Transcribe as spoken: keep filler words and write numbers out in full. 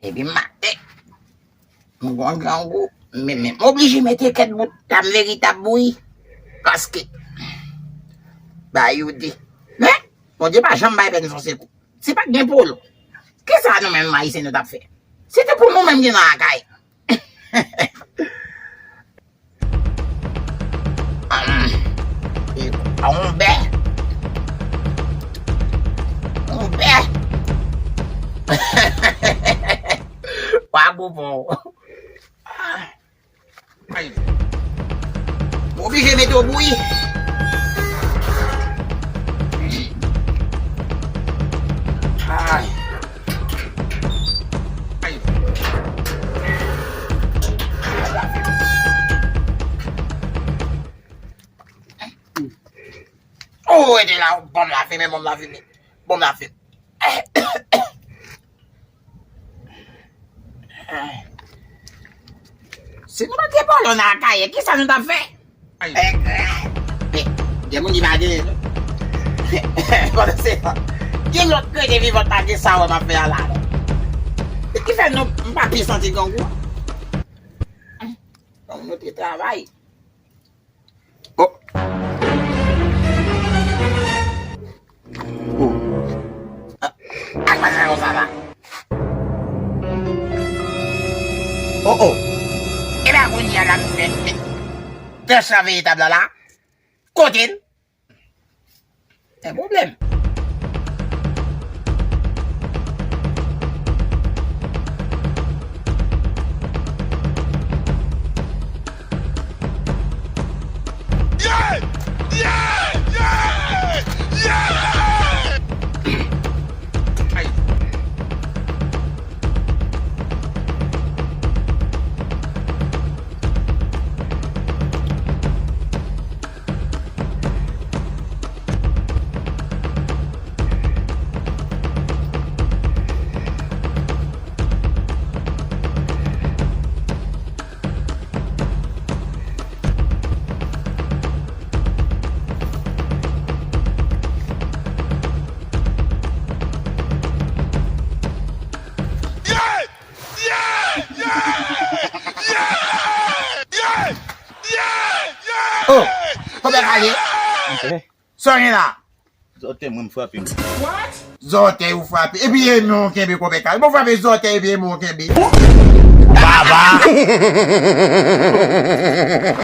Epi maten, m gon grangou, men, men m oblije mete kèk bout tann veritab bouyi. Paske, ba yo di, men, Bondye pa janm bay pèsonn sekou. Si pa t gen polo, kisa nou menm Ayisyen nou t ap fè? Si te pou nou menm ki nan lakay. Hum, e, a yon bè. Yon bè. Wa gou bon. Ay. M oblije mete w bouyi. Ay. Ay. Oh, rete la, bon m la fini, bon m la fini. Bon m la fini. Si nou pa t gen polo nan Akayè, kisa nou t ap fè? Ay. Eh, eh, gen moun ki pa genyen, non. Pandan se tan, gen lòt krete vivan pa gen sa wè m ap fè a la, non. E ki fè nou, m pa pi santi grangou. Donk, nou te travay. Oh. Oh. Ah, ak pa sa konsa la. Oh, oh. E la kounye a la nou fè, fè, fè chan veritab la la. Kote l? Gen pwoblèm. Yeah! Yeah! Yeah! Yeah! Ay. Oh, kòmè kale. Sa w gen la? Zòtèy mwen frape m. Zòtèy ou frape. Epi e men w kenbe kòmè kale. Bon, frape zòtèy epi e men w kenbe. Baba.